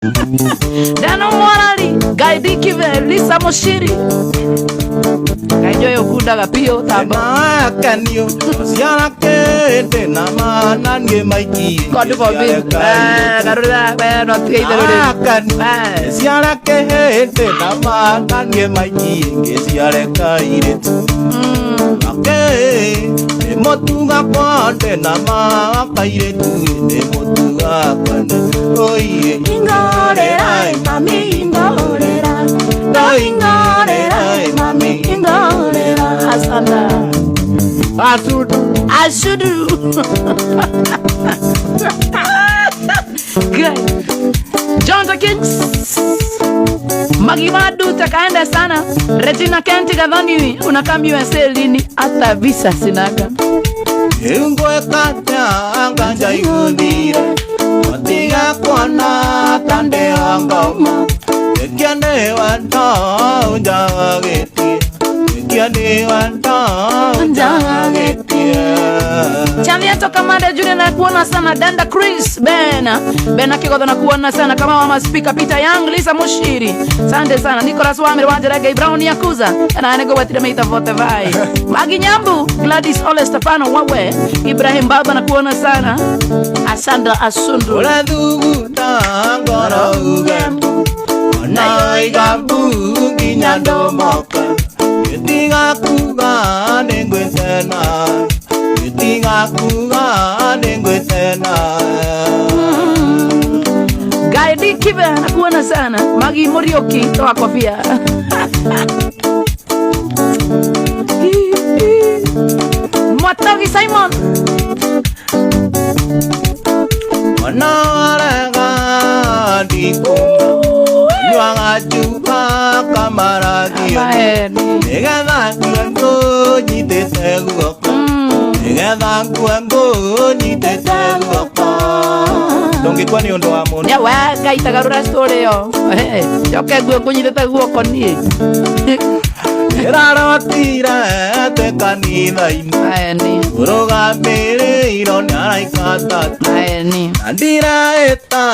Dano Mwarari, Guy Kive, Lisa Mushiri. Ngai njoe ukundaga piũ tamba. Akenio ciara kĩndĩ na mana niĩ maiki. God forbid. Eh, garurira, we no tige itherũ rĩu. Akenio Eh. ciara kĩndĩ na mana niĩ maiki ngĩciare kairĩtu. Ake nĩ mũtuga kwande na ma kairĩtu nĩ mũtuga kwande oiye. Ingorera, mami, ingorera. No ingorera, mami, ingorera. Asanda. Asudu. Ashudu. Good. John the Kings. Magimadu takaenda sana. Regina Kenti Gathoni unakaa USA lini? Hata visa sinaga. Ngweka nganja iguthire matiga kuona ta ndĩ ngoma ĩkia nĩ wendo njagĩtie ĩkia nĩ wendo njagĩtie. Chavia toka Mada Junior na kuona sana. Danda Chris Bena Bena Kigodho na kuona sana kama mama speaker Peter Young, Lisa Mushiri, asante sana. Nicholas Wamere Wanjerege Brown Yakuza na nego watire meita vote vai Magi Nyambu, Gladys Ole Stefano Wawe, Ibrahim Baba na kuona sana. Asanda Asundu. Ũrathugunda ngoro uge ona igambu nginya ndomoka gĩtiga kuga nĩ ngwĩtena gĩtiga kuga nĩ ngwĩtena. Guy Kibe na kuona sana. Magi Murioki, toa kofia. Mwatogi Simon. Ona warega ndikũma nyuaga njuga kamarathio. Maeni. Nĩgetha ngue ngũnyitĩte guoko. Nĩgetha ngue ngũnyitĩte guoko ndũngĩkua nĩ ũndũ wa mũndũ. Nyawa Ngai tagarũra story ĩyo. Njoke ngue ngũnyitĩte guoko niĩ. Ĩrarotire twĩ kanitha-inĩ. Maeni. Ũrũgamĩrĩirwo nĩ araika atatũ. Maeni. Na ndiraĩta.